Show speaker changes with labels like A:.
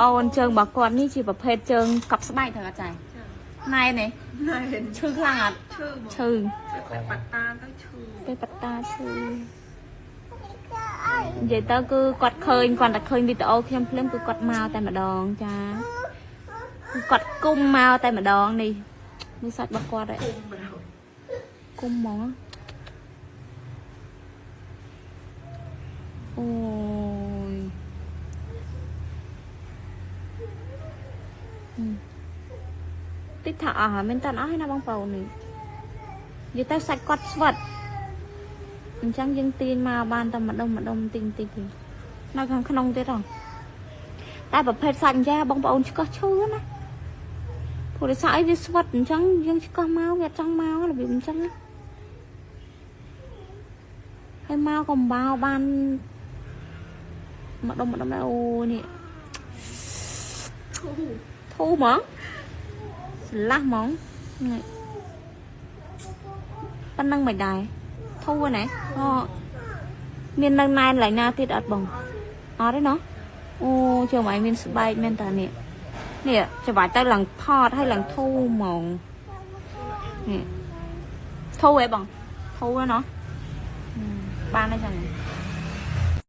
A: អូនជើងរបស់គាត់នេះជាប្រភេទជើងកប់ស្បែកត្រូវអត់ចាណែនេះ
B: ណែន
A: ឈឺខ្លាំងអត់
B: ឈឺហ្មង
A: ឈឺ
B: តែប៉ាតាទៅឈឺ
A: ពេលបតាឈឺនិយាយទៅគឺគាត់ឃើញគាត់តែឃើញវីដេអូខ្ញុំភ្លាមគឺគាត់មកតែម្ដងចាគឺគាត់គុំមកតែម្ដងនេះមើលសាច់របស់គាត់ឯង
B: គុំបណ្ដោយ
A: គុំហ្មងអូយតិចថាអស់ហើយមិនតាន់អស់ទេណាបងប្អូននេះនិយាយទៅសាច់គាត់ស្វិតអញ្ចឹងយើងទាញមកបានតែម្ដុំម្ដុំតិចតិចទេនៅខាងក្នុងទៀតហ៎តែប្រភេទសាច់អញ្ចឹងបងប្អូនឆ្កឹះឈឺណាព្រោះដោយសារអីវាស្វិតអញ្ចឹងយើងឆ្កឹះមកវាអត់ចង់មករបៀបអញ្ចឹងណាហើយមកកំបោបានម្ដុំម្ដុំដែរអូនេះ
B: ឈឺ
A: ធូរហ្មងស្លាស់ហ្មងនេះប៉ុណ្ណឹងមិនដែរធូរណាអូមាននៅណែនឡើយណាទៀតអត់បងអត់ទេណោះអូជើងឯងមានស្បែកមែនតានេះនេះច្បាច់ទៅឡើងថតហើយឡើងធូរហ្មងនេះធូរហ៎បងធូរណោះបានហើយចឹង